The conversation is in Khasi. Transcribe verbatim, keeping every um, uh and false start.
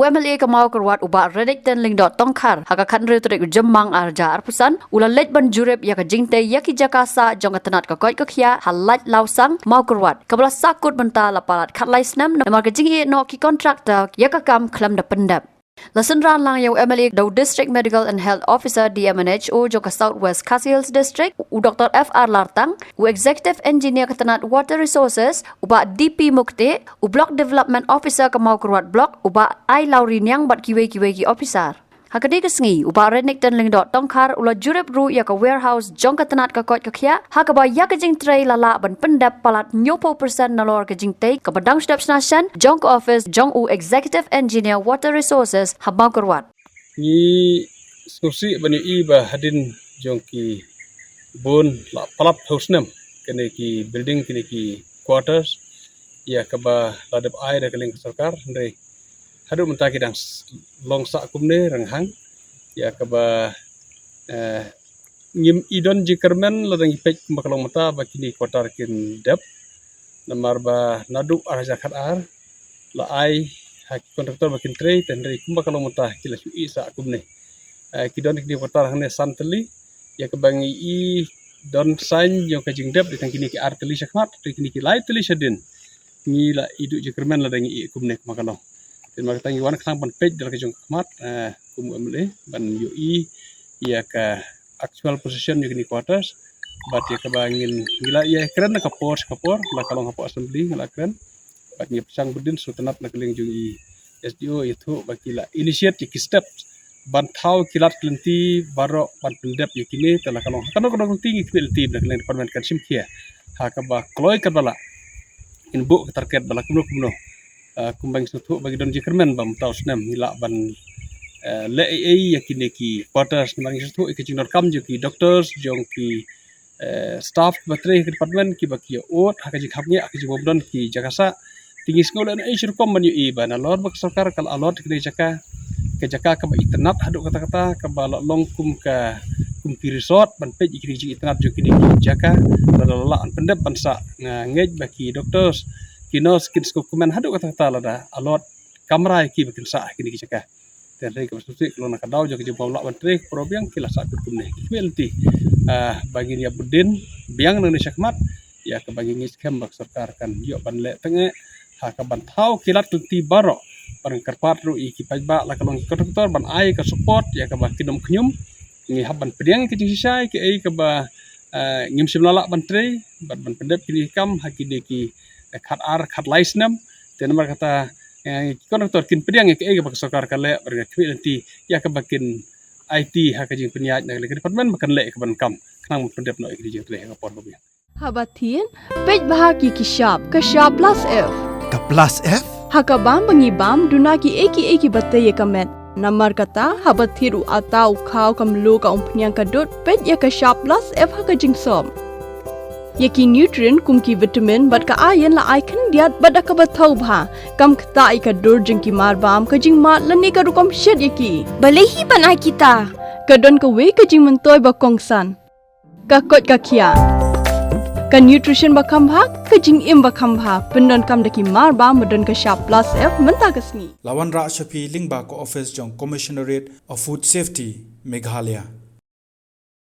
U M L A ka Mawkyrwat u Bah Renikton Lyngdoh Tongkhar ha ka khathynriew tarik u Jymmang arhajar arphew san u la leit ban jurip ïa ka jingtei ïa ki jaka sah jong ka tnat ka koit ka khiah ha Laitlawsang Mawkyrwat kaba la sahkut mynta la palat khatlai snem namar ka jingïeh noh ki contractor ïa ka kam khlem da pyndep. La synran lang ïa u M L A da u District Medical and Health Officer D M and H O jong ka South West Khasi Hills District, u Doctor F R Lartang, u Executive Engineer ka tnat Water Resources, u Bah D P Mukte, u Block Development Officer ka Mawkyrwat Block, u Bah Ailawriniang bad kiwei kiwei ki officer. Ha kane ka sngi, u Bah Renikton Lyngdoh Tongkhar u la jurip ruh ïa ka warehouse jong ka tnat ka koit ka khiah, ha kaba ïa ka jingtrei la lah ban pyndep palat hynñiewphew percent nalor ka jingtei kaba dang shu dep shna shen jong ka office jong u Executive Engineer Water Resources ha Mawkyrwat. Ngi sngewsih ban ïohi ba hadien jong ki bun la palat phew snem kine ki building, kine ki quarters ïa kaba la dep ai da ka liang ka sorkar, hynrei haduh mynta ki dang s-, long sah kumne, rynghang ïa kaba, eh, ngim i don jingkyrmen lada ngi peit kumba ka long mynta ba kine ki quarter kin dep. Namar ba naduh arhajar khatar la ai ha ki contractor ba kin trei, te hynrei kumba ka long mynta ki la shu i sah kumne. Eh, ki don kine ki quarter hangne san tylli, ïa kaba ngi i don sign jong ka jingdep, dei tang kine ki ar tylli shakhmat, te kine ki lai tylli shadien ngi la i duh jingkyrmen lada ngi i kumne kumba ka long. Te namar kata ngi wan khnang ban peit da la ka jong ka khmat, eh, kum u M L A ban ïohi ïa ka actual position jong kine ki quarters. Bad ïa kaba ngin, ngi la ïakren na ka por sha ka por, la ka long hapoh assembly ngi la kren. Bad ngi pyrshang bud dien sngewtynnat na ka liang jong i S D O, ïathuh ba ki la initiate ïa ki steps ban thaw ki lad ki lynti baroh ban pyndep ïa kine, te la ka long ha kano kano ka lynti ngi khmih lynti ba na ka liang department kan shim khia ha kaba kloi katba lah, ngin buh ka target ba la kumno kumno. Ah, kumba ngi sngewthuh ba ki don jingkyrmen ba mynta u snem ngi lah ban, eh, leh ei ei ïa kine ki quarters, namar ngi sngewthuh ïa ki jingdonkam jong ki doctors, jong ki, eh, staff kiba trei ha ka department, kiba ki ïa ud ha ka jingkhapngiah, ha ka jingbymdon ki jaka sah. Te ngi sngew lehnohei shi rukom ban ïohi ba nalor ba ka sorkar ka la allot kine ki jaka, ka jaka kaba itynnad haduh katta katta, kaba la long kum ka, kum ki resort, ban peit ïa kine ki jingitynnad jong kine ki jaka, lada la lah ban pyndep ban sah. Nga ngeit ba ki doctors, ki nurse kin sngewkmen haduh katta katta lada allot kamra ïa ki ba kin sah ha kine ki jaka. Te hynrei kaba sngewsih ka long na ka daw jong ka jingbym lah ban trei, ka por ba biang ki la sahkut kumne. Ki khmih lynti, ah, ba ngin ïa bud dien biang nangne shakhmat ïa kaba ngi ngeit skhem ba ka sorkar kan ïoh ban leh tang eh ha kaban thaw ki lad ki lynti baroh, ban kyrpad ruh ïa ki paidbah la ka long ki contractor ban ai ka support ïa kaba kin ym khñium. Ngi hap ban pdiang ïa ka jingshisha ïa kaei kaba, eh, ngim shym la lah ban trei bad ban pyndep kine ki kam ha kine ki, eh, khatar khatlai snem. Te namar kata, eh, ki contractor kin pdiang ïa kaei kaba ka sorkar ka leh, bad ka khmih lynti ïa kaba kin aiti ha ka jingpynïaid na ka liang ka department ba kan leh ïa kaban kam khnang ban pyndep noh ïa kine ki jingtrei ha ka por ba biang. Haba thied, peit bha ki ki shap, ka shap plus F. Ka plus F? Ha ka bam ba ngi bam, duna kiei kiei kiba tei ïa ka met. Namar kata, haba thied u atta, u khaw, ka mluh, ka umphniang, ka dud, peit ïa ka shap plus F ha ka jingsop. Ïa ki nutrient kum ki vitamin bad ka iron la ai khyndiat bad da kaba thaw bha. Kam ktah ïa ka dur jong ki marbam, ka jingmad lane ka rukom shet ïa ki. Balei hi ban ai kita? Ka don kawei ka jingmyntoi ba kongsan. Ka koit ka khiah. Ka nutrition ba kham bha, ka jingim ba kham bha, pyndonkam da ki marbam ba don ka shap plus F mynta ka sngi. La wanrah sha phi lyngba ka office jong Commissionerate of Food Safety, Meghalaya.